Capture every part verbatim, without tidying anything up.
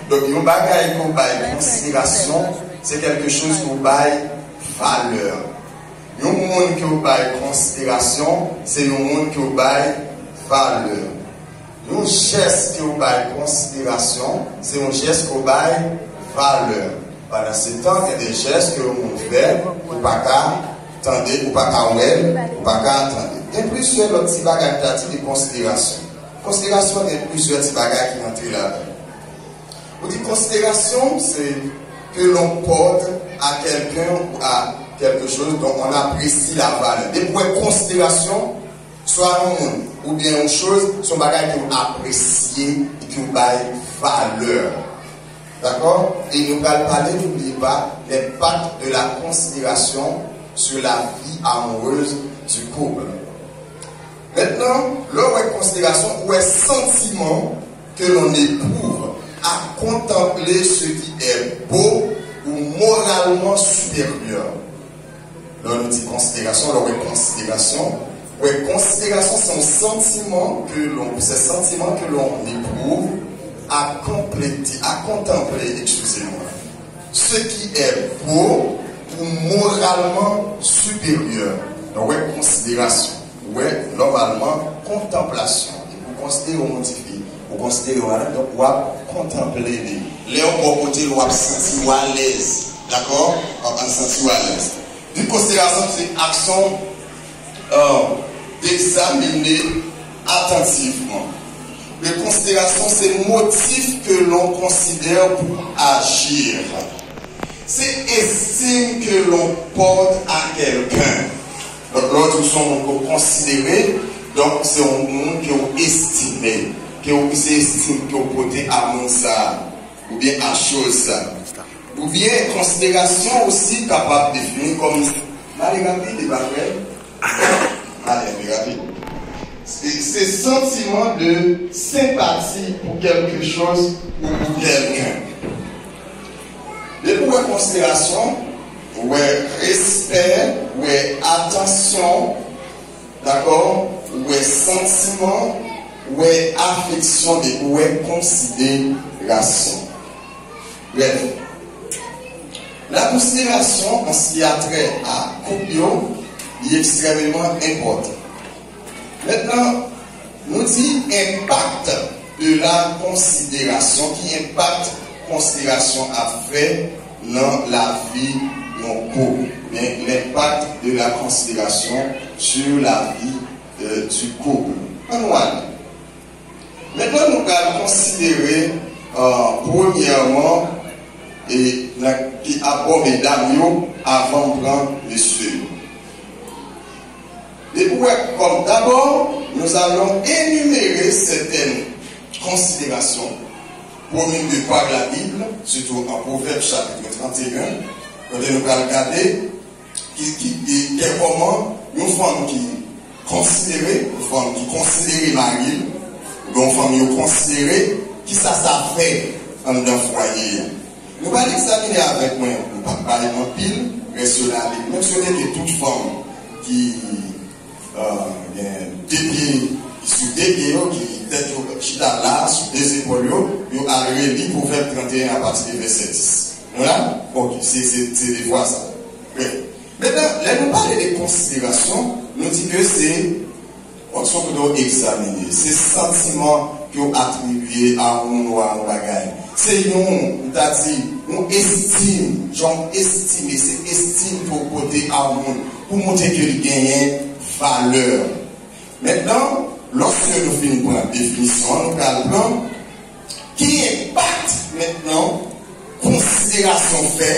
Donk, yon bagay ke w bay konsiderasyon, se quelque chose ke w bay valè. Yon moun ke w bay konsiderasyon, se yon moun ke w bay valè. Yon jès ke w bay konsiderasyon, se yon jès ke w bay valè. Pandansetan, gen de jès ke yon moun fè, ou pa ka tande, ou pa ka wè l, ou pa ka tande. Gen plizyè lòt ti bagay m ta di de konsiderasyon. Konsiderasyon, gen plizyè ti bagay ki rantre ladan. Ou di konsiderasyon, se ke l'on porte à quelqu'un ou à quelque chose dont on apprécie la valeur. Depi w wè konsiderasyon, swa yon moun oubyen yon choz, se yon bagay ke w apresye e ke w bay valè. Dakò? E nou pral pale, n'oubliez pas, l'impact de la considération sur la vie amoureuse du couple. Maintenant, lè w wè konsiderasyon, ou wè santiman que l'on éprouve à contempler ce qui est beau ou moralement supérieur. Lè nou di konsiderasyon, lè w wè konsiderasyon, wè konsiderasyon se yon santiman ke l'on, se santiman ke l'on éprouve à compléter, à contempler, excusez-moi, ce qui est beau ou moralement supérieur. Donk, wè konsiderasyon. Ou wè, nòmalman, kontanplasyon. Depi w konsidere yon moun tifi, ou konsidere yon madanm, donk w ap kontanple li. Lè w bò kote l, w ap santi w alèz. Dakò? W ap santi w alèz. Une considération, c'est action euh, d'examiner attentivement. Une considération, c'est motif que l'on considère pour agir. C'est estime que l'on porte à quelqu'un. Donk, lè w di w se yon moun ke w konsidere, donk, se yon moun ke w estime, ke w, se estime ke w pote a moun sa a, oubyen a choz sa a. Oubyen, konsiderasyon osi kapab defini kòm, m ale rapid, e pa vre? M ale rapid. Se, se sentiman de senpati pou quelque chose ou pour quelqu'un. Depi w wè konsiderasyon, ou wè respè, ou wè atansyon, dakò? Ou wè santiman, ou wè afeksyon, depi w wè konsiderasyon. Brèf, la konsiderasyon an se ki a trè a koup yo, li ekstrèmeman enpòtan. Mentnan, nou di enpak de la konsiderasyon, ki enpak konsiderasyon ap fè nan lavi yon koup, oubyen l'impact de la considération sur la vie, euh, du couple. Ann nou ale. Mentnan, nou pral konsidere, euh, premyèman, e nan ki abò medam yo avan m pran mesye yo. Depi w wè kòm d'abord, nous allons énumérer certaines considérations promues de par la Bible, surtout en Proverbes chapitre trente et un, kote nou pral gade ki, ki, ki, ki kòman yon fanm ki konsidere, yon fanm ki konsidere mari l, oubyen yon fanm yo konsidere, kisa sa fè anndan fwaye a. Nou pral egzamine avèk mwen, nou p ap bay anpil, rès yo la li. Menm si yo te gen tout fanm ki, euh, gen de pye, ki sou de pye yo, ki tèt yo chita la, sou de zepòl yo, yo al reli Pwovèb trannteyen apati de vèsè dis. Nou la? Ok, se, se, se de fwa sa. Brèf. Mentnan, lè nou pale de konsiderasyon, nou di ke se, se yon kote w egzamine. Se santiman ke w atribye a yon moun ou a yon bagay. Se yon, m ta di, yon estim, jan w estime, se estim ke w pote a yon moun, pou montre ke li genyen valè. Mentnan, lòske nou fin pran definisyon an, nou pral pran ki enpak mentnan konsiderasyon fè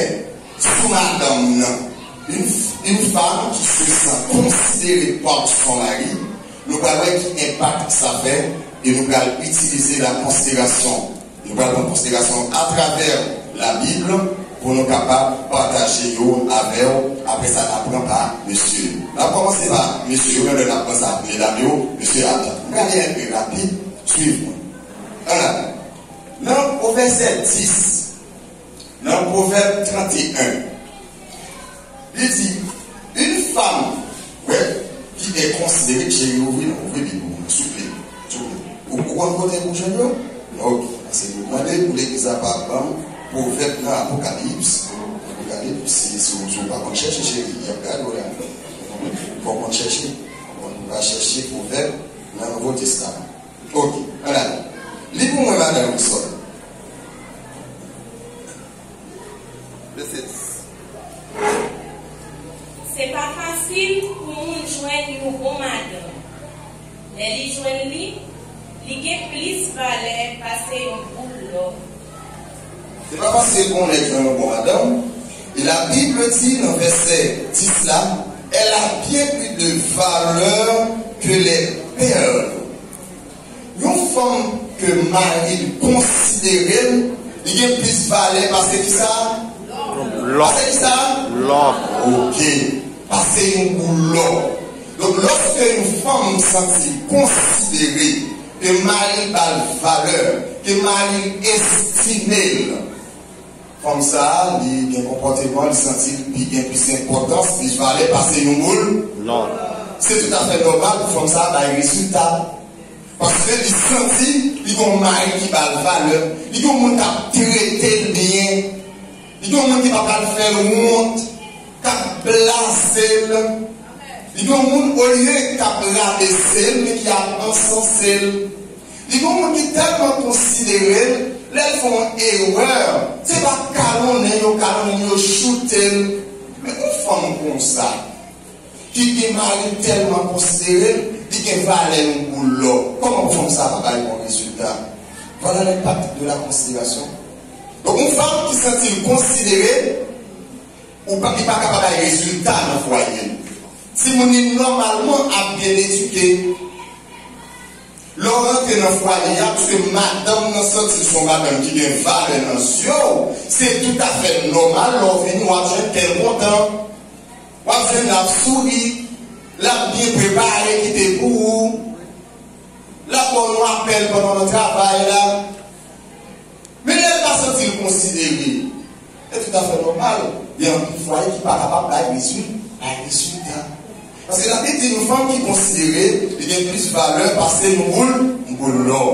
sou madanm nan. Une, une femme qui se sent considérée par son mari, nou pral wè ki enpak sa fè e nou pral itilize la konsiderasyon. Nou pral pran konsiderasyon atravè Labib pou nou kapab pataje yo avè w. Apre sa, n ap pran pa mesye yo. N ap kòmanse pa mesye yo, men lè n ap pran sa medam yo, mesye ap tann. M prale enpe rapid, swiv mwen. Ann ale. Nan o vèsè dis, nan Pwovèb trannteyen, li di, une femme, wè, qui est considérée, cheri, ouvri non, ouvri Bib ou, souple, souple. Ou, ou konn kote pou jwenn yo? Ok. Se pou mande pou legliz la pa ban m pwovèb nan Apokalips. Apokalips, si, si, w- si w pa konn chèche, cheri, y ap gade w la. Fò w konn chèche. Fò w konn pa chèche pwovèb nan Nouvo Testaman. Ok, ann ale. Li pou mwen, madan Wilson. Vèsè dis. Se pa fasil pou moun jwenn yon bon madanm. Lè li jwenn li, li gen plis valè pase yon boul lò. Se pa fasil pou yon nèg jwenn yon bon madanm. E la Bible di nan vèsè dis la, elle a bien plus de valeur que les perles. Yon fanm ke mari l konsidere l, li gen plis valè pase ki sa? Lò. Pase ki sa? Lò. Ok. Pase yon boul lò. Donk, lòske yon fanm santi l konsidere, ke mari l ba l valè, ke mari l estime l, fanm sa a, li gen konpòteman, li santi l pi gen plis enpòtans, plis valè pase yon boul. Non. Se toutafè nòmal pou fanm sa a bay rezilta. Paske li santi li gen yon mari ki ba l valè, li gen yon moun k ap trete l byen, li gen yon moun ki pa pral fè l wont, k ap blaze l. Li gen yon moun, olye k ap rabese l, men ki ap ansanse l. Li gen yon moun ki tèlman konsidere l, lè l fè yon erè, se pa kalonnen yo kalonnen l, yo choute l. Men yon fanm konsa, ki gen mari l tèlman konsidere l, li gen valè yon boul lò. Kòman pou fanm sa a pa bay bon rezilta? Voilà l'impact de la considération. Donk, yon fanm ki santi l konsidere, ou pa, li pa ka pa bay rezilta nan fwaye l. Timoun li nòmalman ap byen edike. Lè w rantre nan fwaye a, piske madanm nan santi l se yon madanm ki gen valè nan zye w, se toutafè nòmal lè w vini, w ap jwenn kè l kontan. W ap jwenn l ap souri, l ap byen prepare kite pou ou, l ap ba w yon apèl pandan w nan travay la. Men lè l pa santi l konsidere, se toutafè nòmal, gen anpil fwaye ki pa kapab bay rezil-, bay rezilta. Paske Labib di yon fanm ki konsidere, li gen plis valè pase yon boul, yon boul lò.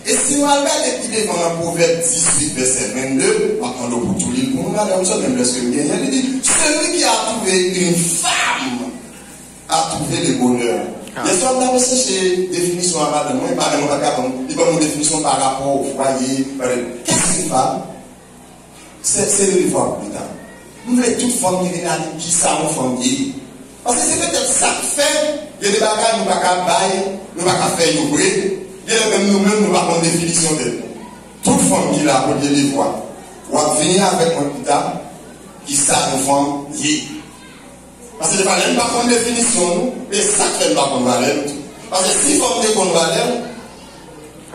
E si nou al gade pi devan nan Pwovèb dizuit, vèsè vennde, m ap mande w pou tou li l pou nou, madan Wilson, menm lèske m genyen, li di, celui qui a trouvé une femme a trouvé le bonheur. Ah. Yè swa, m t ap chèche definisyon a madanm mwen, madanm mwen pa t ka ban m, li ban m yon definisyon pa rapò o fwaye, pa de, qu'est-ce qu'une femme? Se, se yon devwa pou pita. M vle tout fanm ki vin la di kisa yon fanm ye. Paske se petèt sa k fè, gen de bagay nou pa ka bay, nou pa ka fè yo vre, gen lè menm nou menm nou pa konn definisyon tèt nou. Tout fanm ki la pou gen devwa. W ap vini avèk mwen pita, kisa yon fanm ye. Paske se pa lè n pa konn definisyon nou, e sa k fè n pa konn valè n tou. Paske si fanm te konn valè l,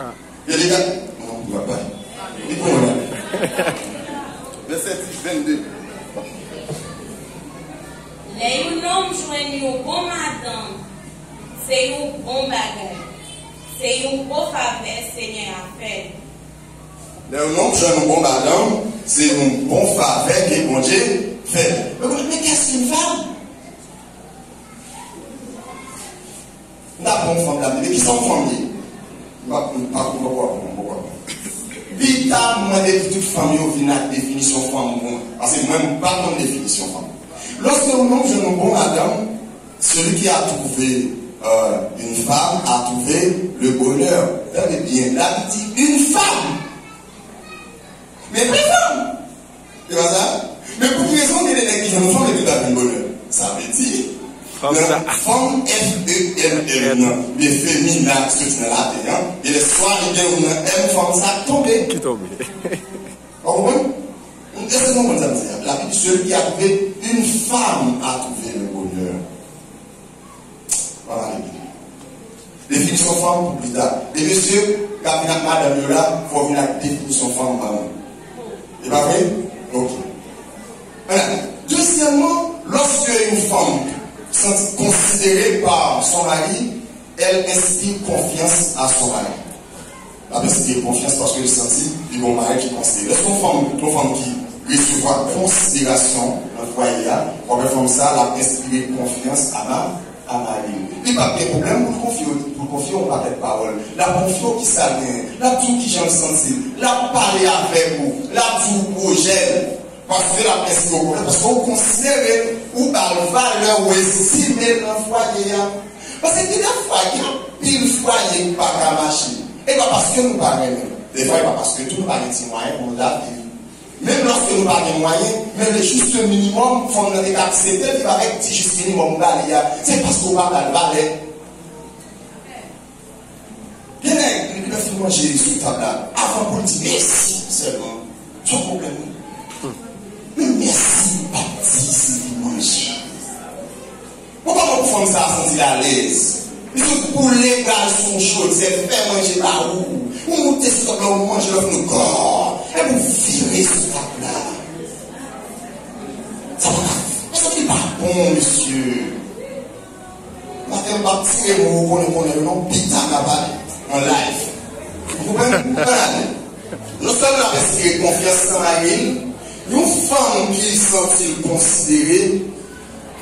ah, yo te ka, non, m pa bay. Li pou mwen. Vèsè dis, vennde. Lè yon nonm jwenn yon bon madanm, se yon bon bagay. Se yon gwo favè Senyè a fè l. Lè yon nonm jwenn yon bon madanm, se yon bon favè ke Bondye fè l. Men, men qu'est-ce qu'une femme? M ta pran yon fanm la, men kisa yon fanm ye? M pa, m pa, m poko aprann, m poko aprann. Pita, m mande pou tout fanm yo vin ak definisyon fanm pou mwen. Paske mwen, m pa konn definisyon fanm. Lòske yon nonm jwenn yon bon madanm, celui qui a trouvé, euh, une femme a trouvé le bonheur. Tande byen, la li di une femme. Men pa fanm. Se pa sa? Men pou ki rezon gen de nèg ki jwenn yon fanm epi l pa jwenn bonè? Sa vle di, fanm nan sa, fanm, F E M M nan, oubyen femina ki soti nan Laten an, gen lè swa li gen yon nan M, fanm sa tonbe. Ki tonbe. Ou konprann? Èske nou konprann sa m di a? La Bible, celui qui a trouvé une femme a trouvé le bonheur. Definisyon fanm pou pita. E mesye k ap vin ak madanm yo la, fò w vin ak definisyon fanm ba mwen. E pa vre? Ok. Dezyèmman, lòske yon fanm santi konsidere pa son mari, elle inspire confiance à son mari. L ap enspire konfyans paske li santi li gen yon mari ki konsidere. Lèske yon fanm, yon fanm ki resevwa konsiderasyon nan fwaye a, w ap wè fanm sa a, l ap enspire konfyans a ma-, a mari l. Li p ap gen pwoblèm pou l konfye w, pou l konfye w yon pakèt pawòl. L ap konfye w kisa l genyen. L ap di w kijan l santi l. L ap pale avèk ou. L ap di w pwojè l. Paske l ap enspire w konfyans. Paske w konsidere, ou ba l valè, ou estime l nan fwaye a. Paske gen de fwa, gen anpil fwaye ki pa ka mache. E pa paske nou pa renmen. Defwa, e pa paske tou nou pa gen ti mwayen pou nou ta viv. Menm lòske nou pa gen mwayen, men le juste minimum, fanm nan te ka aksepte viv avèk ti jis minimum ou ba li a. Se paske w pa ba l valè. Gen nèg, li lè fin manje sou tab la, avan pou l di mèsi sèlman, se yon pwoblèm, wi. Men mèsi, li p ap di si li manje. Bon, kòman pou fanm sa a santi l alèz? Li sot boule bra l sou yon chodyè, fè manje ba ou. Ou moute sou tab la, ou manje, lè w fin, kò, epi w vire sou tab la. Sa pa ka, sa ki pa bon, mesye. Maten, m p ap tire mo ou konnen, konnen yo non, pita m ap pale an live. Ou konprann? Ann ale. Non sèlman l ap enspire konfyans nan mari l, yon fanm ki santi l konsidere,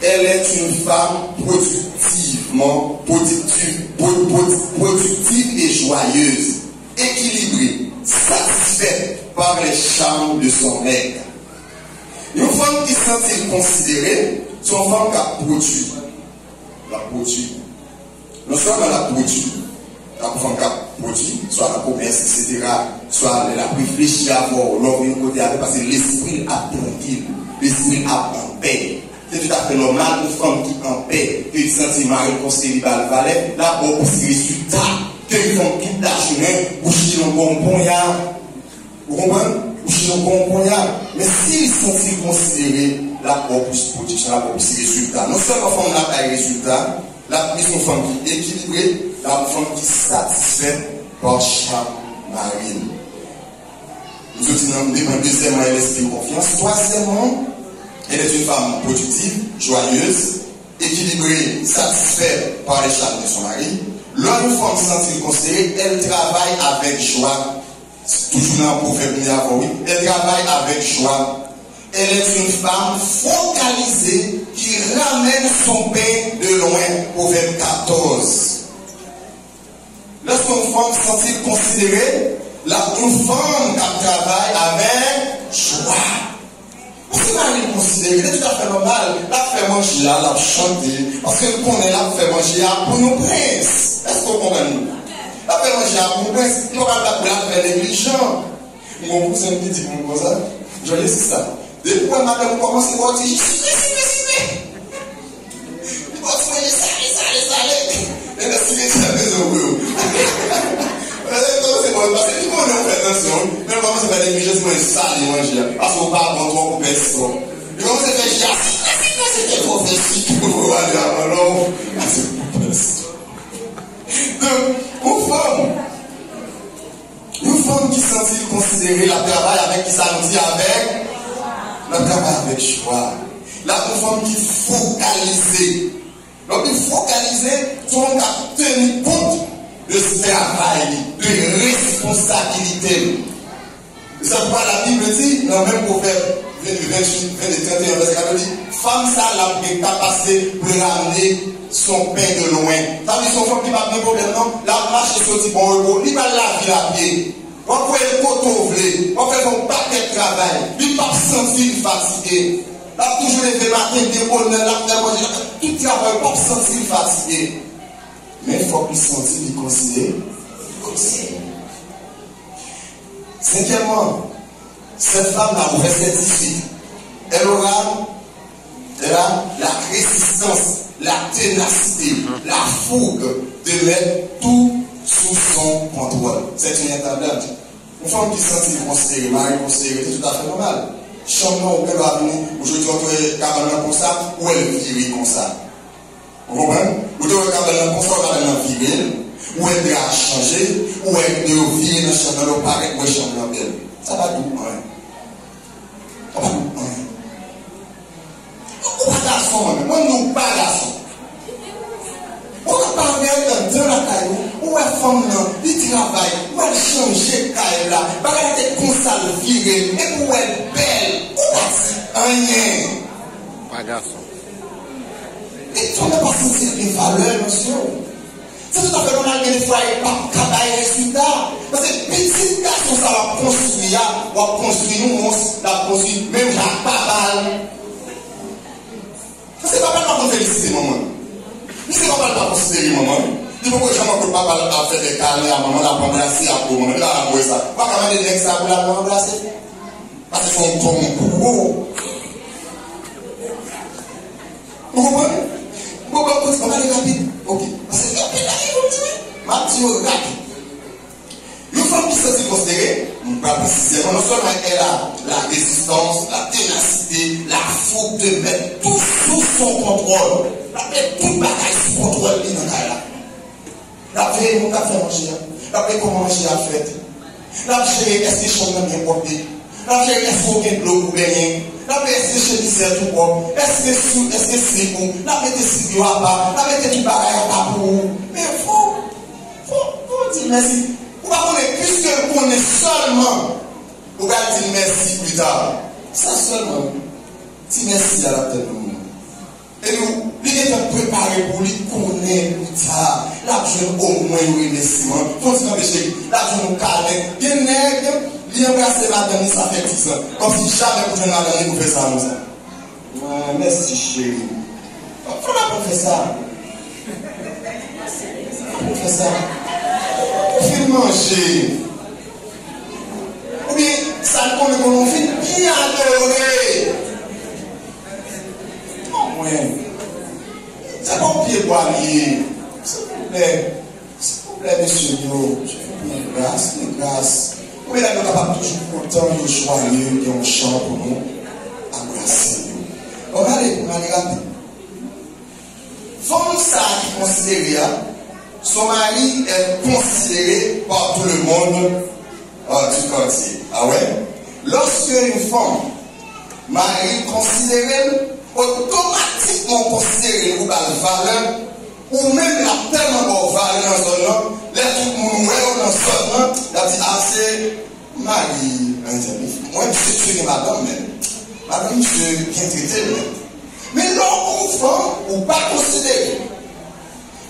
elle est une femme productivement, productive, pro- produ- productive et joyeuse, équilibrée, satisfaite par les charmes de son mec. Yon fanm ki santi l konsidere, se yon fanm k ap pwodui. L ap pwodui. Non sèlman l ap pwodui, l ap fanm k ap pwodui, swa nan komès, etsetera, swa lè l ap reflechi avè w, lè w vin kote avè l, paske lespri l ap trankil, lespri l ap anpè. Se toutafè nòmal pou fanm ki anpè, ke li santi mari l konsidere, li ba l valè, l ap ba w plis rezilta ke yon fanm tout lajounen bouche nan bò w ponya. Ou konprann? Ou chita w kon yon ponyal. Men si li santi l konsidere, l ap ba w plis pwodiksyon, l ap ba w plis rezilta. Non sèlman fanm nan ap bay rezilta, l ap vin yon fanm ki ekilibre, l ap yon fanm ki satisfè pa cham mari l. M soti nan, m te pran dezyèm an, elle inspire confiance. Twazyèm an, elle est une femme productive, joyeuse, équilibrée, satisfaite par les charmes de son mari. Lè yon fanm santi l konsidere, elle travaille avec joie. Toujou nan pwovèb li avan, wi. Elle travaille avec joie. Elle est une femme focalisée qui ramène son pain de loin. Pwovèb katòz. Lè se yon fanm santi l konsidere, l ap yon fanm k ap travay avèk jwa. Paske mari l konsidere, li toutafè nòmal, l ap fè manje a, l ap chante, paske l konnen l ap fè manje a pou yon prens. Èske w konprann mwen? L ap fè manje a pou yon prens, li pa pral, l ap fè neglijan. M gen yon kouzen m ki di pou mwen konsa, Jòj, se sa. Depi w wè madanm ou kòmanse wè w di, "Sipe, sipe, sipe." Li ba w ti manje sale, sale, sale. Ebyen, si mesye a bezwen w, yo. Lè l kòmanse ba w, paske li konnen w fè tansyon, men l kòmanse fè neglijans, mwen sale manje a. Paske w pa bon twòp, ou pèse twòp. Li kòmanse fè ji a, "Sipe, sipe, sipe, twò fè sik, ou ale avan lò." Donk, yon fanm, yon fanm ki santi l konsidere, l ap travay avèk kisa nou di avèk? L ap travay avèk jwa. L ap yon fanm ki fokalize. Lè w di fokalize, se yon moun k ap teni kont de travay li, de responsabilite l. Se sa k fè la Bib di nan menm Pwovèb vennde, vennde, vennde, trannteyen, vèsè katòz di, fanm sa l ap gen kapasite pou l ramne son pen de lwen. Sa vle di se yon fanm ki p ap gen pwoblèm non, l ap mache soti Bon Repo, li pral lavil a pye. W ap voye l kote w vle, w ap fè l fè yon pakèt travay, li p ap santi l fatige. L ap toujou leve maten byen bonè, l ap fè manje, l ap fè tout travay, w p ap santi l fatige. Men fòk li santi li konsidere, konsidere. Senkyèmman, cette femme-là, au verset dix-huit, elle aura, elle a la résistance, la ténacité, la fougue de mettre tout sous son contrôle. C'est une intendante. Yon fanm ki santi l konsidere, mari l konsidere, se toutafè nòmal. Chanm nan, ou gen dwa vini, ou jodi a, ou twouve kabann nan konsa, ou wè l vire konsa. Ou konprann? Ou te wè kabann nan konsa, ou kabann nan vire l. Ou wè dra a chanje, ou wè de yo vire nan chanm nan, lè w parèt, ou wè chanm nan bèl. Sa pa di w anyen. Sa pa di w anyen. Ou pa gason, mwen menm. Mwen menm, ou pa gason. Ou ka pa gade anndan lakay ou, ou wè fanm nan, li travay, ou wè l chanje kay la, bagay la te konsa l vire, epi ou wè l bèl, ou pa di anyen. Pa gason. Fanm nan pa santi l gen valè nan zye w. Se toutafè nòmal, gen de fwa, li p ap ka bay rezilta. Paske pitit gason sa w ap konstwi a, w ap konstwi yon mons, l ap konstwi menm jan ak papa l. Paske papa l pa konn felisite manman l. Misye papa l pa konsidere manman l. Li poko janm wè kot papa l ap fè de kale a manman l, ap anbrase, ap bo manman l. Li pa ka wè sa. Ou pa ka mande nèg sa pou l al anbrase. Paske se yon tonm pou ou. Ou konprann? Bon, bon, bon, bon, ale rapid. Ok. Paske gen anpil bagay pou m di, wi. M ap di yo rapid. Yon fanm ki santi l konsidere, m pral presize, non sèlman elle a la résistance, la ténacité, la fougue de mettre tout sous son contrôle. L ap met tout bagay sou kontwòl li nan kay la. L ap veye moun k ap fè manje a. L ap veye kòman manje a fèt. L ap jere èske chanm nan byen pwòpte. L ap jere èske w gen dlo pou benyen. L ap veye èske chemizèt ou pwòp. Èske sou, èske sik ou. L ap mete sik yo apa. L ap mete tout bagay apa pou ou. Men fò, fò, fò w di l mèsi. Ou pa konnen, piske l konnen sèlman, ou pral di l mèsi pita. Sa sèlman, wi. Ti mèsi a l ap tann nan moun. Epi, li gentan prepare pou li konnen pita, l ap jwenn omwen yon remèsiman. Fò w di kanpe cheri, l ap jwenn yon kalen. Gen nèg, li anbrase madanm li, sa fè dizan. Kòmsi jamè pou jwenn madanm li pou fè sa konsa. Ah, mèsi, cheri. Fò n aprann fè sa. Fò n aprann fè sa. Ou fin manje. Oubyen, sa n konnen konnen w fin byen adore. Anmwey. Se pa yon pye bwa li ye. Silvouplè. Silvouplè, mesye yo. Silvouplè, gras, men gras. Ou medam yo kapab toujou kontan, yo jwaye, gen yon jan pou nou anbrase yo. Bon, m ale, m ale rapid. Fanm sa a ki konsidere a, son mari est considéré par tout le monde, euh, du quartier. Ah ouais? Lorsque une femme, mari l konsidere l, otomatikman w konsidere l, ou ba l valè, ou menm l ap tèlman ba w valè nan zòn nan, lè tout moun wè w nan zòn nan, y ap di, ah, se mari, mwen, misye, misye gen madanm, men madanm misye byen trete l, men. Men lè w gon fanm, ou pa konsidere.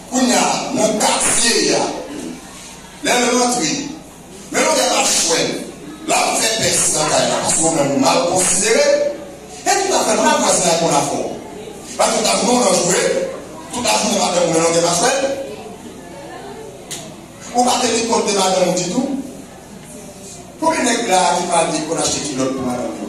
Kounye a, nan katye a, lè l rantre, men longè machwè l, l ap fè pès nan kay la, paske ou menm ou mal konsidere l. E tout afè, m ap vwazinay konn afè w. Paske tout lajounen w nan joure, tout lajounen madanm ou nan longè machwè l. Ou pa teni kont de madanm ou ditou. Konbyen nèg la ki pa di konn achte kilòt pou madanm yo?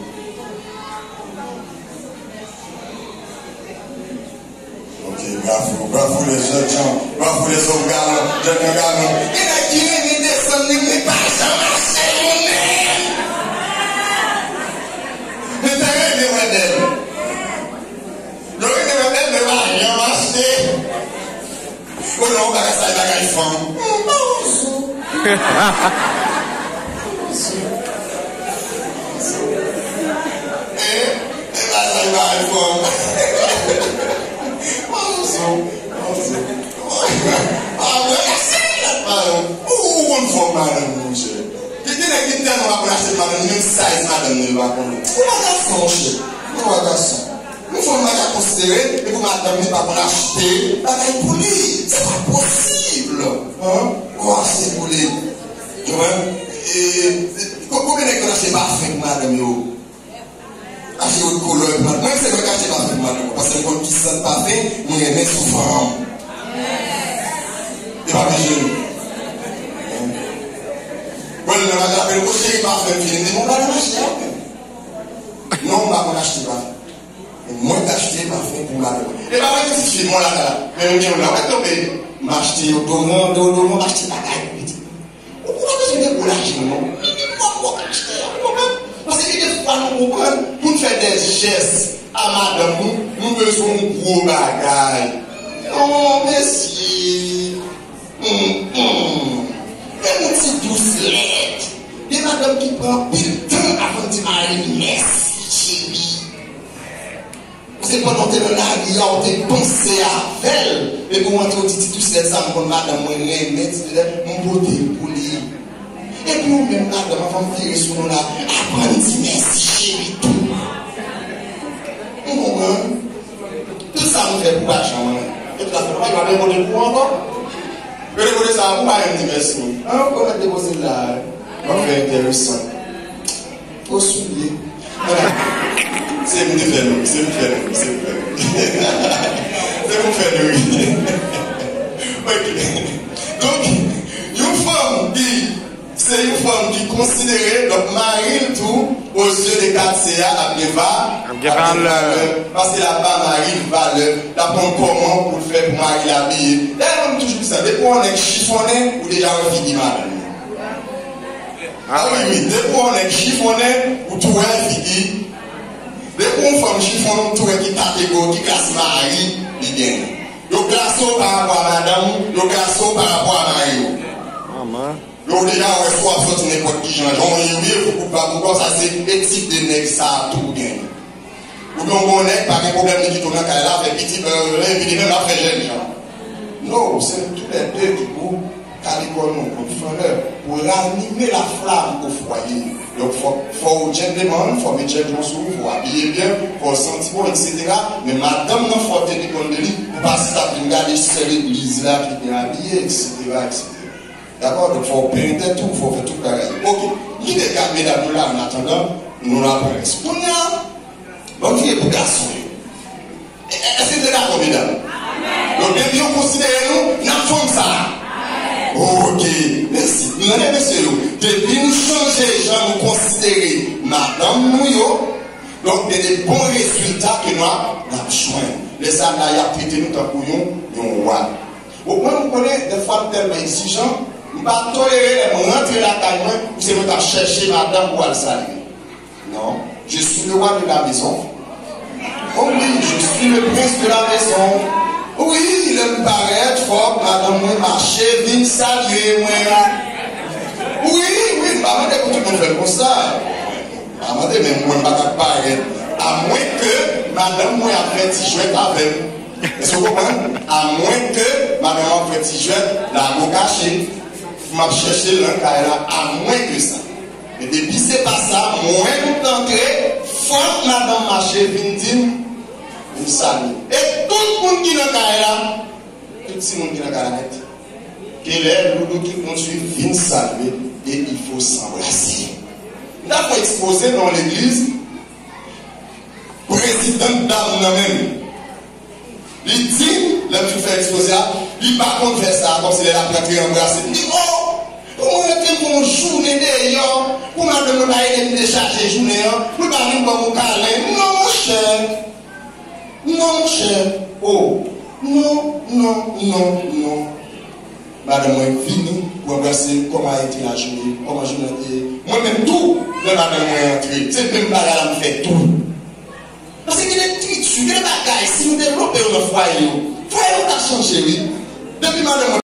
Ok, bravo, bravo les jeunes gens, bravo les hommes galants, jeunes gens galants. Gen nèg ki renmen desann li, men pa janm achte youn menm. Men te renmen wè bèl. Yo renmen wè bèl, men pa janm achte. O non, bagay sa e bagay fanm. M pa wè w sou. Eh, e bagay sa e bagay fanm. M pa wè w sou. M pa wè w sou. Ah, mwen, se lòt madanm. Ou, ou konn fanm madanm, monchè. Gen, gen nèg ki tèlman pa konn achte madanm, menm size madanm li, li pa konnen. Ou pa gason, monchè. Ou pa gason. Yon fanm pa ka konsidere, epi madanm li pa konn achte bagay pou li. Se pa posib. Hein? Ou achte pou li. Ou konprann? E, e, ko-, konbyen nèg konn achte pafen pou madanm yo? Achte eau de couleur pou madanm. Mwen, se mwen k achte pafen pou madanm mwen, paske m konn ki sant pafen mwen renmen sou fanm. E pa bezwen. Bon, lè m ap rapele, o cheri, pafen fini, m di, bon, pa nan mache a, men. Non, m pa konn achte pafen. Mwen k achte pafen pou madanm mwen. E pa mwen ki ti fi, mwen la, la. Men mwen gen yon la, mwen tonbe. M achte yo, donon, donon, m achte bagay pou pitit mwen. Ou pa bezwen gen gwo lajan, non. Minimòm, ou ka achte, ou konprann? Paske gen de fwa nou konprann, pou n fè de jès a madanm nou, nou bezwen yon gwo bagay. Non, mesye. Hum, hum. Men yon ti dous lèt. Gen madanm ki pran anpil tan avan l di mari l mèsi, cheri. Paske pandan w te nan lari a, w te panse avè l. Epi w antre, w di, "Ti dous lèt sa, m konn madanm mwen renmen ti lèt, m pote l pou li." Epi ou menm madanm, anvan m vire sou nou la, aprann di mèsi cheri tou. Ou konprann? Tout sa nou fè pou pa janm Mwen di mèsi. An, ou mèt depoze l la. W ap fè enteresan. Fo soulye. Vwala. Se m te fè nou, se m fè nou, se m fè nou. Se m fè nou, wi. Ok. Donk, yon fanm ki, se yon fanm ki konsidere, donk, mari l tou, o zye de katye a, ap gen va-, ap gen valè. Paske l ap ba mari l valè, l ap konn kòman pou l fè pou mari l abiye. Dayè, mwen, m toujou di sa, depi w wè yon nèg chifonnen, ou deja wè figi madanm li. A wi, wi, depi w wè yon nèg chifonnen, ou tou wè figi. Depi yon fanm chifonnen, ou tou wè ki kategori, ki klas mari li genyen. Yo klase w pa rapò a madanm ou, yo klase w pa rapò a mari w. Yo deja wè si w ap sòti nenpòt ki jan, jan w ye, wi, foukout pa poukò, sa se e tip de nèg sa a tou ou genyen. Oubyen w gen yon nèg, pa gen pwoblèm, li kite w nan kay la, fè pitit, euh, epi li menm l ap fè jèn jan. Non, se nou toulède ki pou kale kò nou kont flannè, pou ranime laflam o fwaye. Donk, fò, fò w djentleman, fò w met djentleman sou ou, fò w abiye byen, fò w santi bon, etsetera. Men madanm nan, fò w teni kont de li, pou pa sot ap vin gade sè legliz la ki byen abiye, etsetera, etsetera. Dakò? Donk, fò w penyen tèt ou, fò w fè tout bagay. Ok. M kite kat medam yo la, an atandan, nou la pran rès. Kounye a, ban m vire pou gason yo. E, e, èske nou dakò, medam? Donk, depi yo konsidere nou, n ap fanm sa. Ok, mèsi. M mande mesye yo, depi nou chanje jan nou konsidere madanm nou yo, donk, gen de bon rezilta ke nou ap, n ap jwenn. Lè sa, la, y ap trete nou tankou yon, yon wa. Bon, mwen, m konnen, dèfwa, m tèlman egzijan, m pa tolere lè m rantre lakay mwen, pou se mwen k ap chèche madanm pou al salye. Non, je suis le roi de la maison. Oh oui, je suis le prince de la maison. Wi, lè m parèt, fòk madanm mwen mache vin salye mwen. Wi, wi, m pa mande pou tout moun fè l konsa. M pa mande, men mwen pa ka parèt. Amwenke madanm mwen ap fè ti jwèt avè m. Èske w konprann? Amwenke madanm ap fè ti jwèt, lage w kache. M ap chèche l nan kay la, amwenke sa. Men depi se pa sa, mwen m t antre, fòk madanm mache vin di m, vin salye. E tout moun ki nan kay la, tout timoun ki nan kay la nèt, genlè loulou ki kondui vin salye, e il faut s'embrasser. M ta fè ekspoze nan yon legliz, prezidan dam nan menm. Li di m, lè m fin fè ekspoze a, li pa konn fè sa, kòmsi lè l ap rantre anbrase m. M di, o, pou mwen rete pou yon jounen deyò, pou madanm mwen pa ede m dechaje jounen an, pou l pa vin ban m yon kalen. Non, monchè. Non, monchè. O, non, non, non, non. Madanm mwen vini pou anbrase m, kòman a été la journée, kòman jounen an te ye. Mwen menm tou, lè madanm mwen antre, se menm bagay la m fè tou. Paske gen de triti, gen de bagay, si nou devlope yo nan fwaye yo, fwaye yo ta chanje, wi. Depi madanm mwen